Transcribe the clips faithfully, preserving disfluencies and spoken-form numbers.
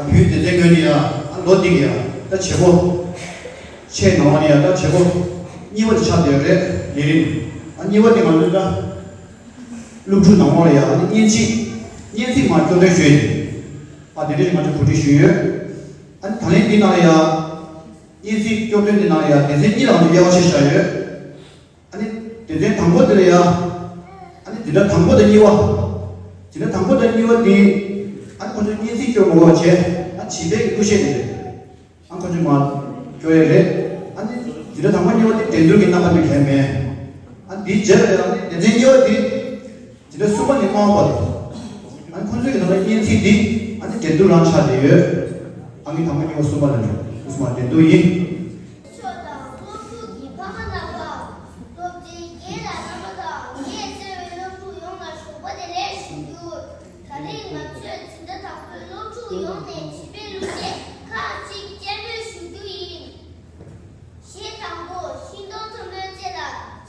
བོད་སྡེ་ཚན་ངོས་ནས་ཡ་ཨ་ལོ་འདི་གི་ཡ་ད་བྱེད་སྒོ་ཆེས་ནང་བ་ནས་ཡ་ད་བྱེད་སྒོ་གཉིས་པ་དེ་ཆགས་བསྡད་ཡོད་རེད། ལས་རིམ་ཨ་གཉིས་པ་དེ་ང་ཚོས་ད་སློབ་ཕྲུག་ནང་ལོགས་ལ་ཡ་ཨ་ནི་སྙན་ཚིག་སྙན་ཚིག་མར་སྐྱོར་སྟོན་ཞུས་ཡིན། ཨ་དེ་འདྲ་ཞིག་ང་ཚོས་གོ་སྒྲིག་ཞུས་ཡོད། ཨ་ནི་ད་ལན་འདི་ནང་ལ་ཡ་སྙན་ཚིག་སྐྱོར་སྟོན་འདི་ནང་ལ་ཡ་སྡེ་ཚན་གཉིས་ལ་ང་ཚོས་དབྱེ་བ་ཕྱེ་བཞག་ཡོད། ཨ་ནི་སྡེ་ཚན་དང་པོ་འདི་ལ་ཡ། ཨ་ནི་འཛིན་གྲྭ་དང་པོ་དང་གཉིས་པ། འཛིན་གྲྭ་དང་པོ་དང་གཉིས་པ་འདི། ཨ་ནི་ཁོ་ཚོས་སྙན་ཚིག་སྐྱོར་དགོས་པ་བྱས། ཨ་བྱིས་པའི་གི་གླུ་གཞས་དེ་རེད། ཨ་ཁོ་ཚོས་མར་སྐྱོར་ཡས་རེད། ཨ་ནི་འཛིན་གྲྭ་དང་པོ་གཉིས་པ་འདི་འགྲན་བསྡུར་གྱི་རྣམ་པ་འདི་གང་ཡང་མེད། ཨ་འདིའི་རྗེས་ལ་ཡ་ཨ་ནི་སྡེ་ཚན་གཉིས་པ་འདི། འཛིན་གྲྭ་གསུམ་པ་ནས་ལྔ་པ་བར་དུ། ཨ་ནི་ཁོ་ཚོའི་གི་ནང་ལ་སྙན་ཚིག་འདི། ཨ་ནི་འགྲན་བསྡུར་རང་ཆགས་བསྡད་ཡོད། ཨ་ནི་དང་པོ་གཉིས་པ་གསུམ་པ་ལ་འགྲོ། གསུམ་པ་འགྲན་བསྡུར་ཡིན། ཕྱོགས་དང་སློབ་ཕྲུག་གི་ཕ་མ་རྣམ་པ། སློབ་གྲྭའི་རྒན་ལགས་རྣམ་པ་དང་ངས་བརྩེ་བའི་སློབ་ཕྲུག་ཡོངས་ལ་ཞོགས་པ་བདེ་ལེགས་ཞུ་རྒྱུ། ད་རེས་ང་ཚོས་འཛིན་གྲྭ་དང་པོའི་སློབ་ཕྲུག་ཡོངས་ནས་བྱིས་པའི་གླུ་གཞས་ཁག་ཅིག་སྤྱན་འབུལ་ཞུ་རྒྱུ་ཡིན། གཞས་དང་པོ་ཤིང་སྡོང་མཐོན་པོའི་རྩེ་ལ་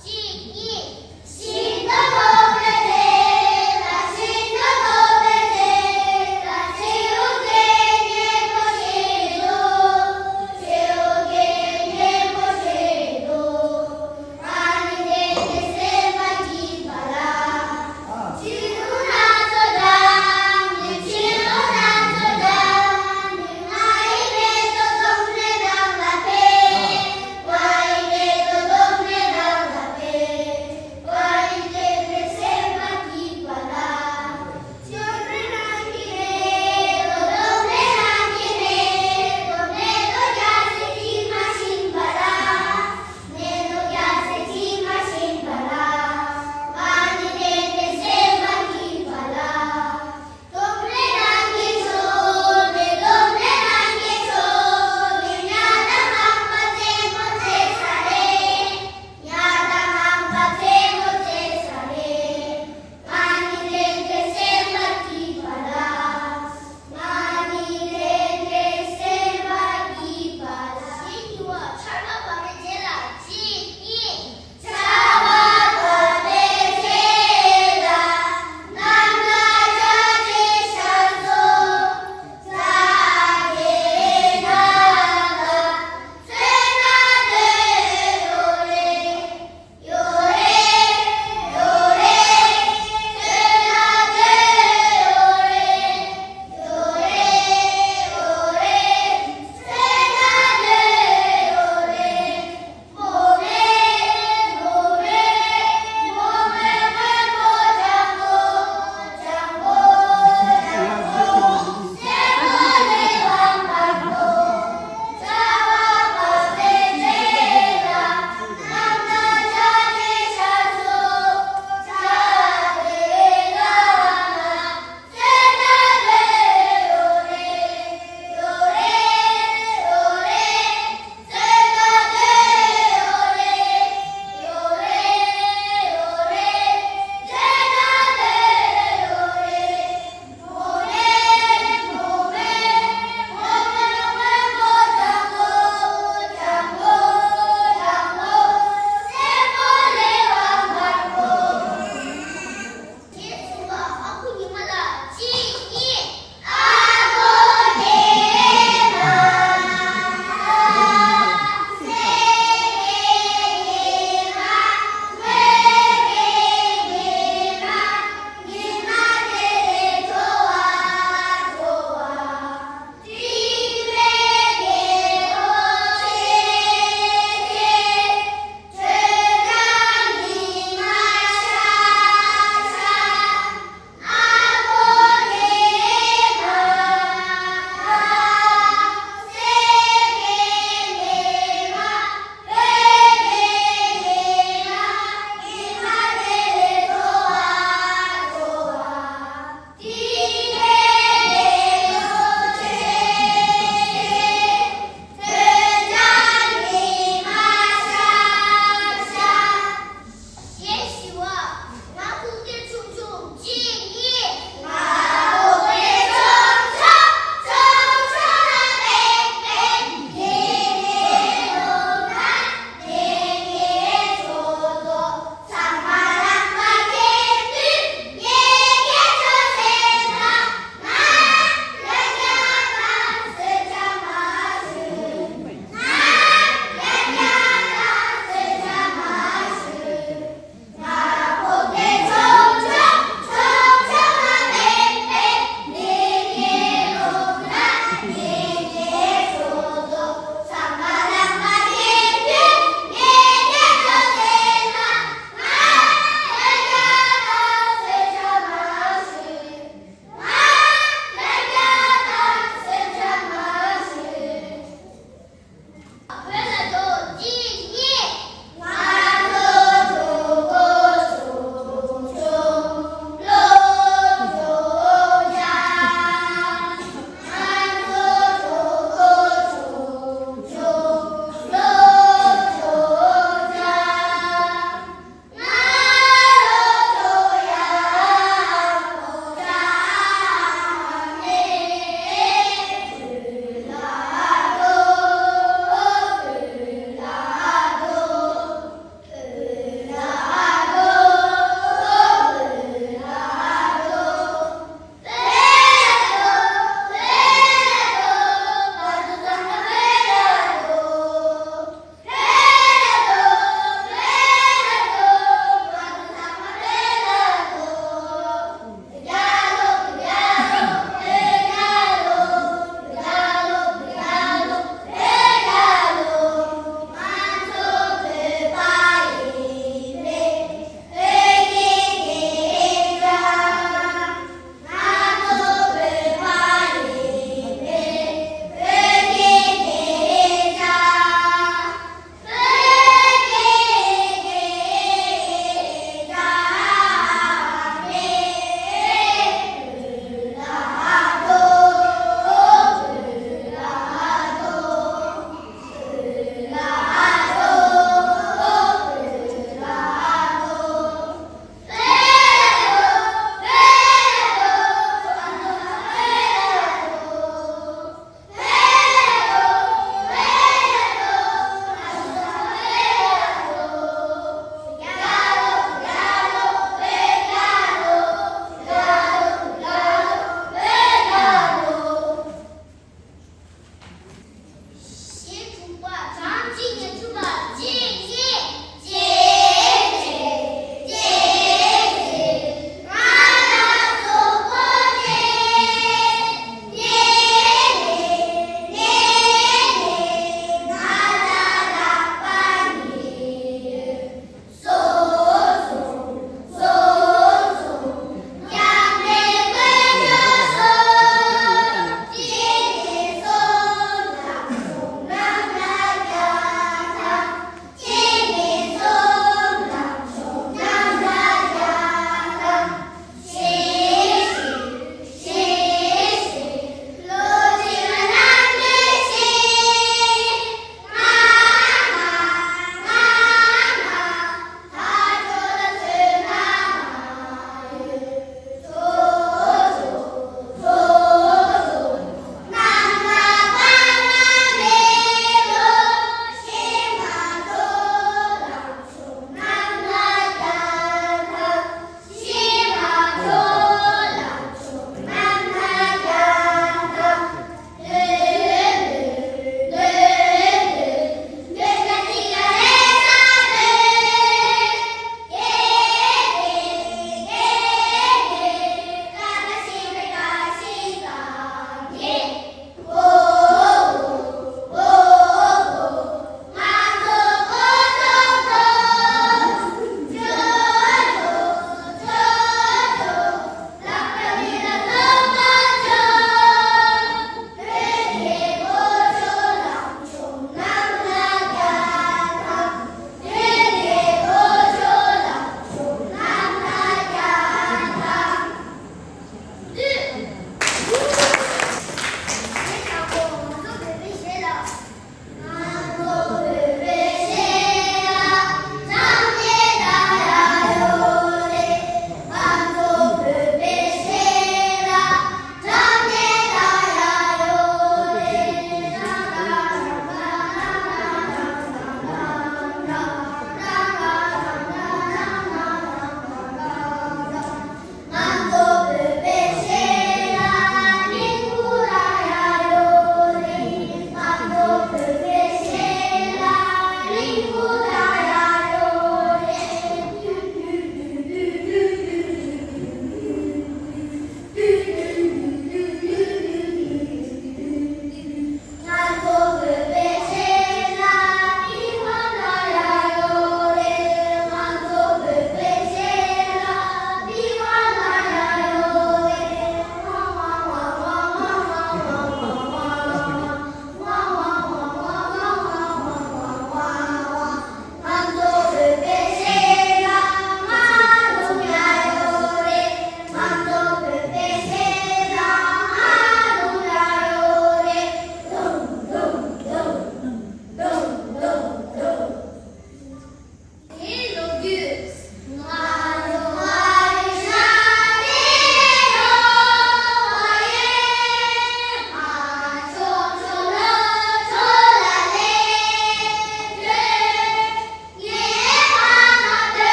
གཅིག་གཉིས། ཤིང་སྡོང་མཐོན་པོའི་རྩེ་ལ། ཤིང་སྡོང་མཐོན་པོའི་རྩེ་ལ། སྤྲེའུ་སྐད་སྙན་པོ་ཞིག་འདུག་སྤྲེའུ་སྐད་སྙན་པོ་ཞིག་འདུག་ཨ་ནི་དེ་ངའི་སེམས་པ་འགྱིད་པ་ལ། བྱིའུ་སྣ་ཚོགས་འགྲམ་ནས། བྱིའུ་སྣ་ཚོགས་འགྲམ་ནས། ང་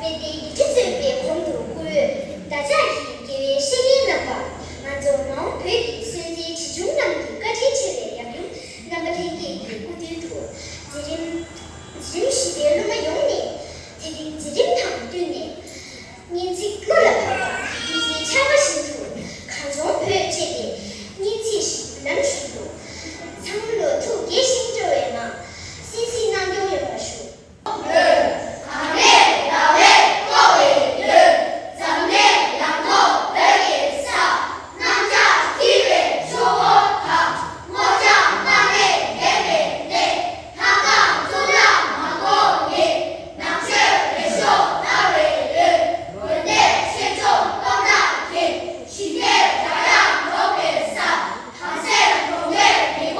དེ་ཡིག་ཆ་གཙོས་པའི་གོང་དུ་བཀུར་འོས་བདག་ཅག་གི་དགེ་བའི་བཤེས་གཉེན་རྣམ་པ། ང་ཚོ་མ་འོངས་བོད་ཀྱི་སྲོལ་འཛིན་བྱིས་སྐྱོང་རྣམས་ཀྱི་བཀའ་དྲིན་ཆེ་བའི་ཡབ་ཡུམ་རྣམ་པ་ལྷན་རྒྱས་ཀྱི་སྐུ་མདུན་དུ་མཛད་རིམ་མཛད་རིམ་བཞི་པའི་སློབ་མ་ཡོངས་ནས་དེ་རིང་མཛད་རིམ་དང་བསྟུན་ནས། སྙན་ཚིག་བློ་ལ་བབས་པ་མི་ཚེའི་ཆར་པ་བཞིན་དུ་གངས་ལྗོངས་བོད་ཅེས་པའི་སྙན་ཚིག་ཞིག་ལམ་ཞིག་ཏུ་ཚང་མ་ལོ་ཐུགས་དགྱེས་ཤིང་སྤྲོ་བའི་ངང་གསན་གཟིགས་གནང་སྐྱོང་ཡོང་བ་ཞུ། ད་རིང་ང་ཚོས་འཛིན་གྲྭ་ལྔ་པའི་སློབ་ཕྲུག་རྣམས་ནས་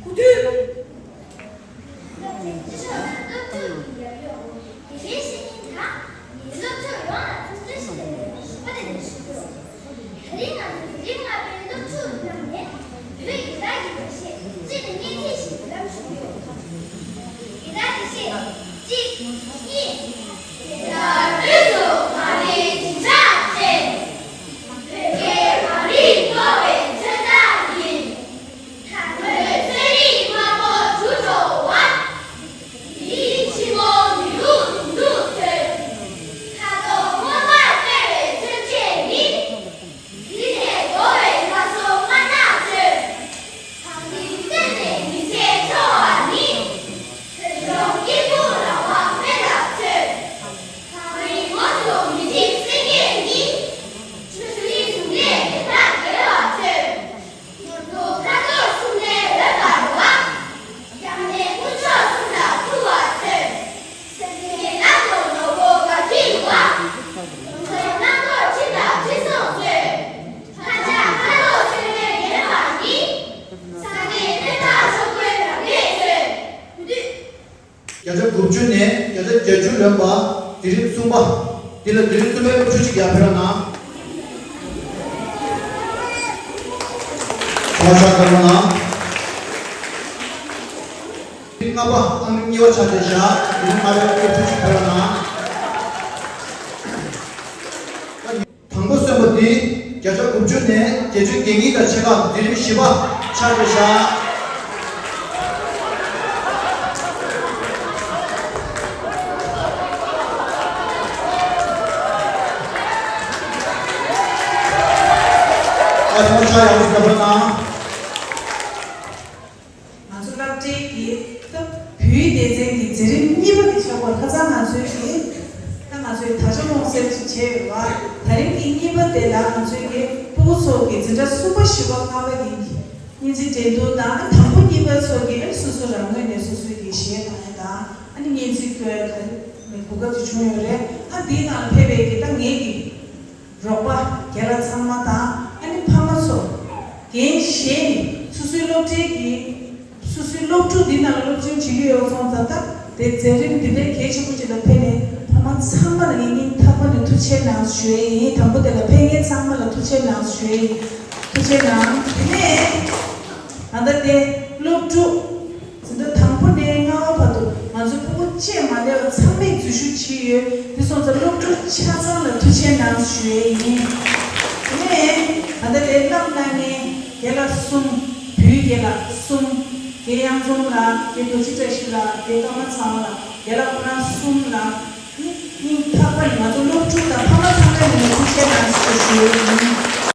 བོད་ཀྱི་ལ་ཡི་ལ་བཤད་སྤྱི་ནས་སྙན་ཚིག་ཞིག་ལམ་ཞུ་རྒྱུ། ཡི་ལ་ལ་བཤད་གཅིག་གཉིས། དེ་ལྟར་དུས་སུ་ང་རའི་འཛིན་གྲྭ་ཅན། བོད་སྐད་གངས་རིའི་སྐྱོ་བའི་མཚོན་རྟགས་ཡིན། ཐར་མོའི་ཚན་རིག་དམར་པོ་དྲུག་འགྲོ་བ། མིའི་ཕྱི་མོ་མི་རུ་དུང་དུ་ཚོས། ཁ་དོག་སྔོན་པར་སྤེལ་བའི་མཚོན་བྱེད་ནི། འདི་ནས་འགྲོ་བའི་ལྷ་སྲུང་མ་དག་ཚོས། གངས་རིའི་རྩེ་ནས་མི་ཚེ་འཚོ་བ་ནི། བོད་ལྗོངས་སྐྱིད་སྡུག་རང་དབང་མེ་ལ་ཚོས། གངས་རིའི་ངོས་སུ་མི་འཇིགས་སེང་གེ་ཉིད། ཆུ་སྲིན་གཟུགས་ནས་བདེན་མཐའ་རྒྱལ་བ་ཚོས། ནོར་བུ་ཁ་དོག་གསུམ་ལས་འོད་འབར་བ། སྐྱབས་གནས་དཀོན་མཆོག་གསུམ་ལ་ཕུལ་བ་ཚོས། སེམས་ཅན་རྣམས་ལ་ནོར་བུ་དགའ་སྐྱིད་པ། ཡོངས་འཛོམས་རྣམ་རྟོག་ཁྲིམས་དང་ཁྲིམས་སྲུང་ཚོས། ལྷ་ལྕགས་ཁ་དོག་ཚོས་མེད་ངེས་པ་ནི། སངས་རྒྱས་བསྟན་དར་ཕྱུག་པོའི་རབ་གནས་ཚོས། གུས་འདུད། བརྒྱ་ཆ་དགུ་བཅུ་ནས་བརྒྱ་ཆ་བརྒྱད་ཅུ་ལོན་པ་དེ་རིང་གསུམ་པ། འདི་ལ་དེ་རིང་གསུམ་པའི་སློབ་ཕྲུག་ཅིག་ཡར་ཕེབས་རོགས་གནང་། ཐོག་ཤར་བསྟར་རོགས་གནང་། དེ་རིང་ལྔ་པ་ཨང་གཉིས་པ་ཆགས་བསྡད་བཞག་དེ་རིང་ལྔ་པའི་སློབ་ཕྲུག་ཅིག་ཕེབས་རོགས་གནང་། དང་པོ་སོན་པ་འདི་བརྒྱ་ཆ་དགུ་བཅུ་ནས་བརྒྱད་ཅུ་གྱ་གཉིས་དང་ཕྱེད་ཀ་འཛིན་རིམ་བཞི་པ་ཆགས་བསྡད་བཞག་ཨ་ཐོག་ཆ་ཡག་པོ་བརྒྱབ་རོགས་གནང་། ང་ཚོ་སློབ་གྲྭའི་གི་ད་བོད་ཡིག་སྡེ་ཚན་གྱི་འཛིན་རིམ་གཉིས་པ་དེ་ཆགས་པ་ཁ་སང་ང་ཚོའི་གི་ད་ང་ཚོའི་དར་ལྕོག་སློང་སེམས་ཤིག་བྱས་ཡོད་པ། ད་རིང་གི་གཉིས་པ་དེ་ལ་ང་ཚོའི་གི་སྤུ་གུ་ཚོ་གི་འཛིན་གྲྭ་གསུམ་པ་བཞི་པ་ལྔ་པ་གི་སྙན་ཚིག་འགྲན་བསྡུར་དང་དང་པོ་གཉིས་པ་ཚོ་གི་སོ་སོ་རང་ངོས་ནས་སོ་སོའི་གི་གཞས་གཏོང་ཡ་དང་ཨ་ནི་སྙན་ཚིག་སྐྱོར་ཡ་ག་རེ་གོ་སྐབས་ཅིག་བྱུང་ཡོད་རེད། ཨ་འདིའི་ནང་ལ་ཕེབས་པའི་གི་ད་ངེད་ཀྱི་རོགས་པ་རྒན་ལགས་ཚང་མ་དང་ཨ་ནི་ཕ་མ་ཚོ་རྒན་གཞན་ནི་སོ་སོའི་སློབ་གྲྭའི་གི་སོ་སོའི་སློབ་ཕྲུག་འདི་ནང་ལ་སློབ་སྦྱོང་བྱེད་ཀྱི་ཡོད་སོང་ཙང་ད་དེ་མཛད་རིམ་འདི་འདྲའི་གལ་ཆེན་པོ་ཅིག་ལ་ཕེབས་ནས་ཕ་མ་ཚང་མ་ལ་ངས་སྙིང་ཐག་པ་ནས་ཐུགས་རྗེ་ཆེ་གནང་ཞུ་ཡས་ཡིན། དང་པོ་དེ་ལ་ཕེབས་མཁན་ཚང་མ་ལ་ཐུགས་རྗེ་ཆེ་གནང་ཞུ་ཡས་ཡིན། ཐུགས་རྗེ་ཆེ་གནང་། དེ་ནས་ད་ལྟ་དེ་སློབ་ཕྲུག་འཛིན་གྲྭ་དང་པོ་ནས་ལྔ་པ་བར་དུ་ང་ཚོ་སྤུ་གུ་བཅས་མ་སླེབས་པ་ཚང་མས་འཛུལ་ཞུགས་བྱས་ཡོད། དེ་སོང་ཙང་སློབ་ཕྲུག་ཆ་ཚང་ལ་ཐུགས་རྗེ་ཆེ་གནང་ཞུ་ཡས་ཡིན། དེ་ནས་ད་ལྟ་ལས་བསླབ་གནང་མཁན་རྒན་ལགས་གསུམ། བོད་རྒན་ལགས་གསུམ། རྒན་གཡང་འཛོམས་ལགས། རྒན་རྡོ་རྗེ་བཀྲ་ཤིས་ལགས། རྒན་ཀརྨ་ཚང་བ་ལགས། རྒན་ལགས་ཁོ་རང་གསུམ་ལ་སྙིང་ཐག་པ་ནས་ང་ཚོ་སློབ་ཕྲུག་དང་ཕ་མ་ཚང་མའི་ངོས་ནས་ཐུགས་རྗེ་ཆེ་གནང་ཞེས་ཞུ་ཡས་ཡིན།